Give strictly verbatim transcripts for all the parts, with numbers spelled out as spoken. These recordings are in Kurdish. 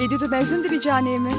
Êdî tu mezin dibî canê min.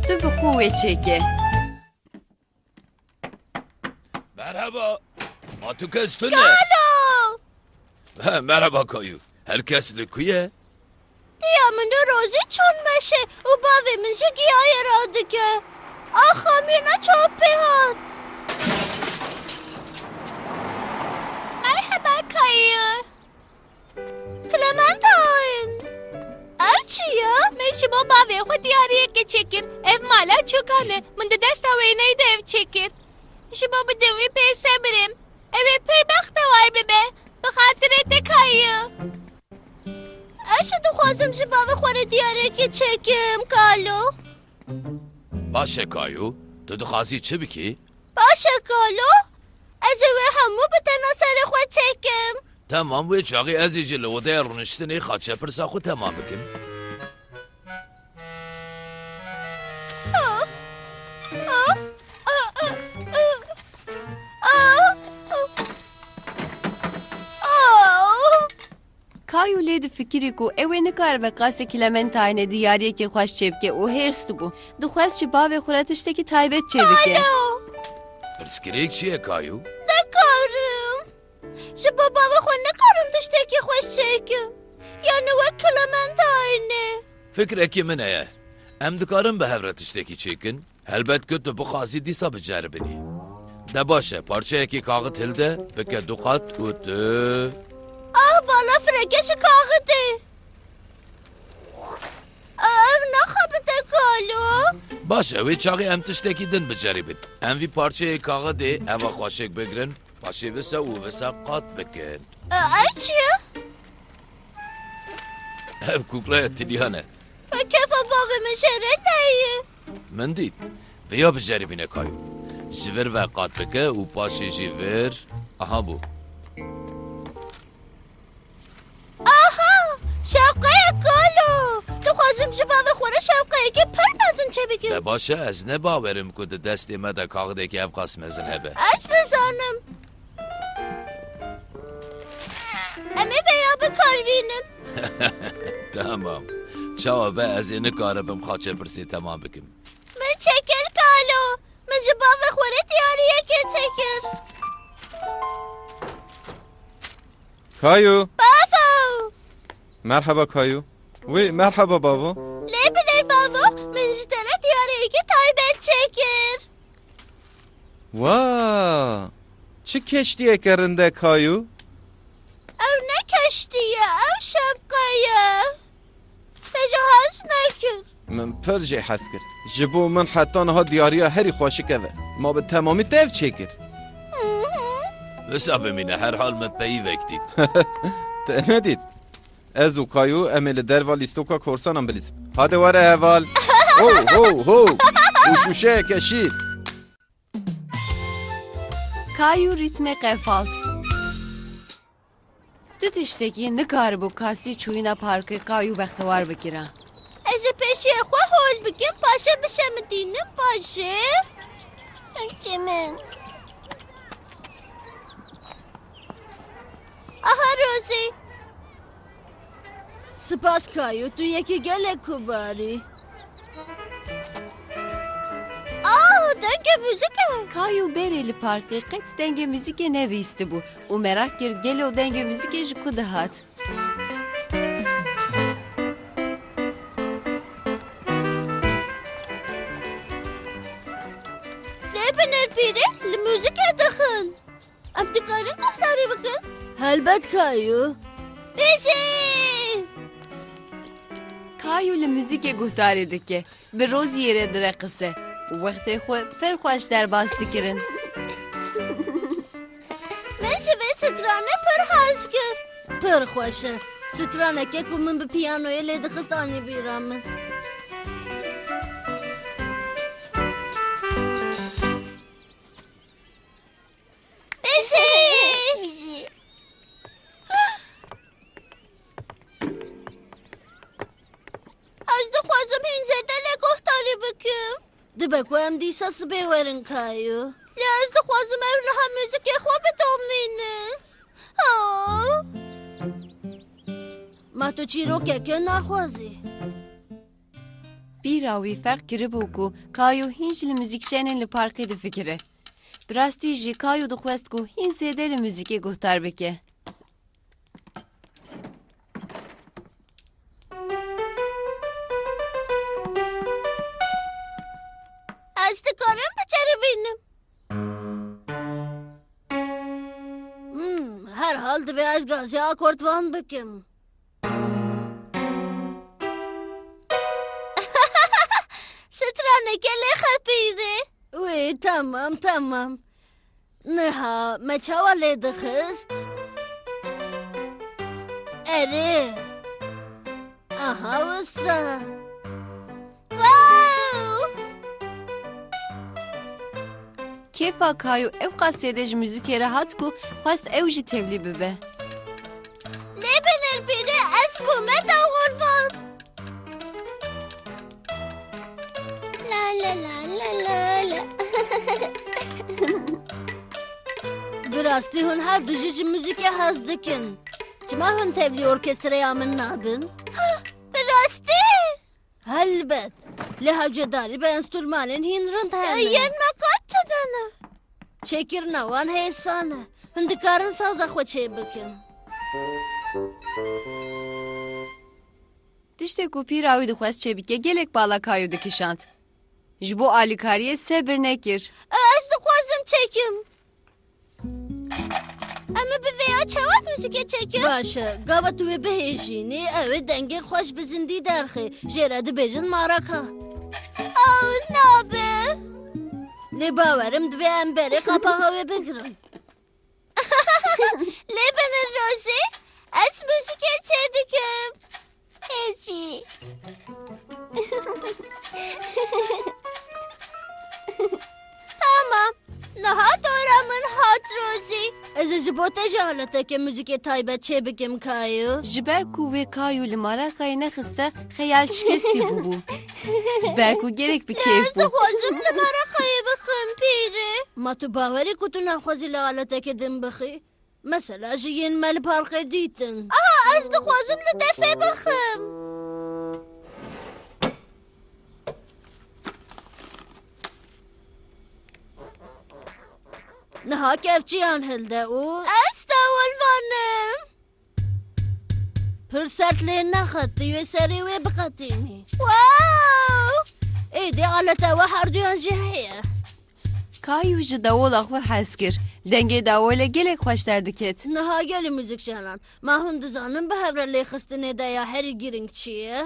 Tu bi xwe wê çêke. Merheba. A tu kes tune? Kalo! He, merheba Kayû. Her kes li ku ye? Diya min û Rozî çûn meşê û bavê min jî giyayê radike. Axa min çawa pê hat. Merheba Kayû. Clementine! Ev çi ye? Min ji bo bavê xwe diyariyekê çêkir. Ev mala çûkan e. Min di dersa wêneyê de ev çêkir. Ji bo bidim wî pê sebirim. Ew ê pir bextewar bibe. Bi xatirê te Kayû. Ez jî dixwazim ji bavê xwe re diyariyekê çêkim, Kalo. Baş e Kayû, tu dixwazî çi bikî? Baş e Kalo, ez ê wê hemû bi tena serê xwe çêkim. Temam, wê çaxî ez ê jî li odeya rûniştinê xaçepirsa xwe temam bikim. Kayû lê difikirî ku ew ê nikaribe qasî Clementine diyariyekî xweş çêbike û hêrs dibû. Dixwest ji bavê xwe re tiştekî taybet çêbike. Alo! Pirsgirêk çi ye Kayû? Nikarim. Ji bo bavê xwe nikarim tiştekî xweş çêkim. Yani wek Clementine. Fikrekî min heye. Em dikarin bi hev re tiştekî çêkin? Helbet ku tu bixwazî dîsa biceribînî. De baş e, parçeyekî kaxit hilde, bike du qat û tu. Ah, balafireke ji kaxitê. Ev naxebite Kalo. Baş e, wê çaxî em tiştekî din biceribîn. Em vî parçeyê kaxidê eva xweşik bigirin, paşê visa û visa qat bikin. Ev çi ye? Ev kukleya tiliyan e. Bi kefa bavê min jê re neyê. Min dît. Vêya biceribîne Kayû. Ji vir ve qat bike û paşê jî vir. Aha bû. Aha! Şewqeyek Kalo! Dixwazim ji bavê xwe re şewqeyekî pir mezin çêbikim. De baş e, ez ne bawerim ku di destê me de kaxidekî evqas mezin hebe. Ez dizanim. Em ê vêya bi kar bînin. Tamam. Çawa be, ez ê nikaribim xaçepirsê temam bikim. Min çêkir Kalo. Min ji bavê xwe re diyariyekê çêkir. Kayû. Bavo! Merheba Kayû. Wê, merheba bavo. Lê binêr bavo, min ji te re diyariyekî taybet çêkir. Wa! Çi keştiyeke rind e Kayû? Ew ne keştî ye, ew şewqe ye. Te jê hez nekir. Min pir jê hez kir. Ji bo min heta niha diyariya herî xweşik ev e. Ma bi temamî te ev çêkir? Hı hı. Wisa bimîne, herhal min peyivek dît. Te nedît? Ez û Kayû em ê li derva lîstoka korsanan bilîzin. Hadi were heval. Ho, ho, ho. Û şûşeyeke şîr. Kayû rîtmê qefalt. Tu tiştekî nikaribû kasî çûyîna parkê Kayû bextewar bikira. Ez ê pêşiya xwe hol bikim, paşê bişemidînim, paşê. Tirkçê min. Aha Rozî. Spas Kayû, tu yekî gelek kubar î. Ah, dengê muzîkê. Kayû berê li parkê qet dengê muzîkê nebihîstibû û meraq kir gelo dengê muzîkê ji ku dihat. Lê binêr pîrê li muzîkê dixin. Em dikarin guhdarî bikin? Helbet Kayû. Pêşî! Kayû li muzîkê guhdarî dike. Bi Roziyê re direqise. û wextê xwe pir xweş derbas dikirin. Min ji vê stranê pir hez kir. Pir xweş e. Straneke ku min bi piyanoyê lê dixist anî bîra min. Bijî! Bijî! Ez dixwazim hîn zêde lê guhdarî bikim. Dibe ku em dîsa sibê werin Kayo. Lê ez dixwazim ew niha muzikê xwe bidomînin. Ha? Ma tu çîrokeke naxwazî? Bîra wî ferq kiribû ku Kayo hîn jî li muzîkjenên li parkê difikire. Bi rastî jî Kayo dixwest ku hîn zêde li muzîkê guhdar bike. Ez dikarim biceribînim. Hmm, herhal divê ez gazê akordvan bikim. Straneke lê xepîrê. Wê, tamam, tamam. Niha me çawa lê dixist? Erê. Aha wisa. Wow! Kêfa Kayo ew qas zêde ji muzîkê re hat ku xwest ew jî tevlî bibe. Lê binêr pîrê ez ku me dawurvan. La la la la la la. Bi rastî hûn her du jî ji muzîkê hez dikin. Çima hûn tevlî orkestreya min nabin? Bi rastî? Helbet. Lê hewcedarî bi enstrûmanên hîn rind hene. Yên me qet tune ne. Çêkirina wan hêsan e. Hûn dikarin saza xwe çêbikin. Tiştê ku pîra wî dixwest çêbike, gelek bala Kayo dikişand. Ji bo alîkariyê sebir nekir. Ez dixwazim çêkim. Em ê bi vêya çawa muzîkê çêkin? Baş e, gava tu wê bihêjînî, ew ê dengê xweş bi zindî derxê. Jê re dibêjin maraka. Ew nabe. Lê bawerim divê em berê qapa hawê bigirin. Lê binin Rozî, ez muzîkê çêdikim. Hêjî. Tamam. Niha dora min hat Rozî. Ez ê ji bo te jî aleteke muzîkê taybet çêbikim Kayo. Ji ber ku wê Kayo li maraqayê nexiste, xeyal şikestî bûbû. Ji ber ku gelek bi kêf bû. Ez dixwazim li maraqayê bixim pîrê. Ma tu bawerî ku tu naxwazî li aleteke din bixî? Mesela ji yên me li parkê dîtin. Aha, ez dixwazim li defê bixim. Niha kevçiyan hilde û ez dewilvanim. Pir sert lê neqet, tu yê serê wê biqetînî. Wow! Êdî aleta we herduyan jî heye. Kayo ji dawola xwe hez kir. Dengê dawolê gelek xweş derdiket. Niha gelî muzîkjenan, ma hûn dizanin bi hev re lêxistinê de ya herî girîng çi ye?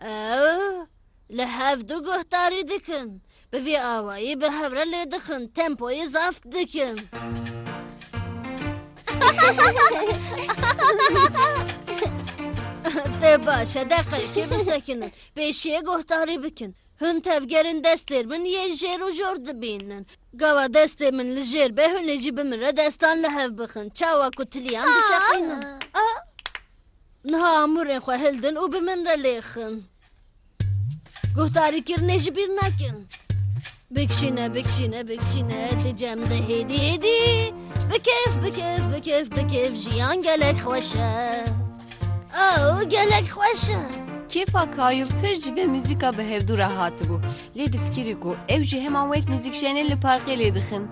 Ew li hev du guhdarî dikin. Bi vî awayî bi hev re lê dixin, tempoyê zaf dikin. Tê baş e, deqekê bisekinin. Pêşiyê guhdarî bikin. Hûn tevgerên destê min yê jêr û jor dibînin. Gava destê min li jêr be, hûn ê jî bi min re destan li hev bixin. Çawa ku tiliyan dişeqînin. Aa, aa. Niha amûrên xwe hildin û bi min re lêxin. Guhdarîkirinê ji bîr nekin. Bikişîne, bikişîne, bikişîne, di cem de hêdî, hêdî. Bi kêf, bi kêf, bi kêf, bi kêf, jiyan gelek xweş e. Oh, gelek xweş e. Kêfa Kayo pir ji vê muzîka bi hevdû re hatibû. Lê difikirî ku ew jî heman wek muzîkjenên li parkê lê dixin.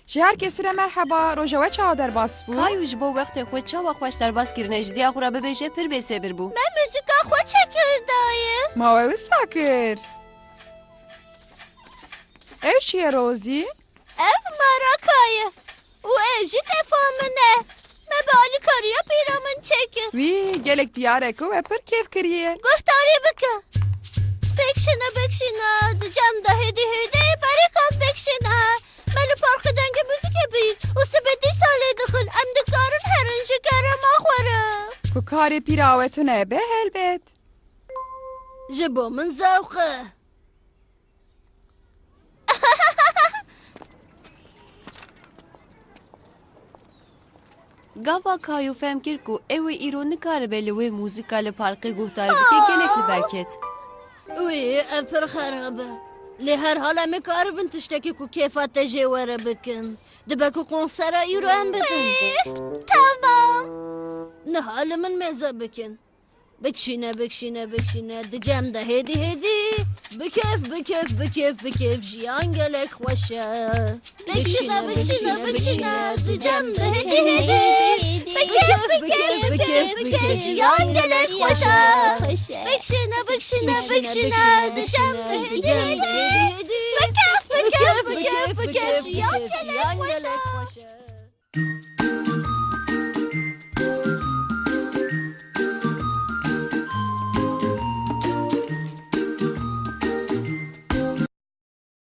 Ji her kesî re merheba, roja we çawa derbas bû? Kayo ji bo wextê xwe çawa xweş derbas kirine, ji diya xwe re bibêje pir bêsebir bû. Me muzîka xwe çêkir dayê. Ma we wisa kir? Ew çi ye Rozî? Ev maraka ye û ev jî defa min e. Me bi alîkariya pîra min çêkir. Wî, gelek diyar e ku we pir kêf kiriye. Guhdarî bike. Bikşîne, bikşîne, di cem de hêdî hêdî berî xev bikşîne. Me li parkê dengê muzîkê bîst û sibê dîsa lê dixin. Em dikarin herin ji kerema xwe re. Ku karê pîra we tune be, helbet. Ji bo min zewq e. Gava Kayo fehm kir ku ew ê îro nikaribe li wê muzîka li parkê guhdar bike, gelek li ber ket. Wî, ev pir xerab e. Lê herhal em ê karibin tiştekî ku kêfa te jê were bikin. Dibe ku konsera îro em bidin. Tamam. Niha li min mêze bikin. Bikşîne, bikşîne, bikşîne, di cem de hêdî hêdî. Bikêf, bikêf, bikêf, bikêf, jiyan gelek xweş e. Bikşîne, bikşîne, bikşîne, di cem de hêdî hêdî. Bikêf, bikêf, bikêf, bikêf, jiyan gelek xweş e. Bikşîne, bikşîne, bikşîne, di cem de hêdî hêdî. Bikêf, bikêf, bikêf, bikêf, jiyan gelek xweş e.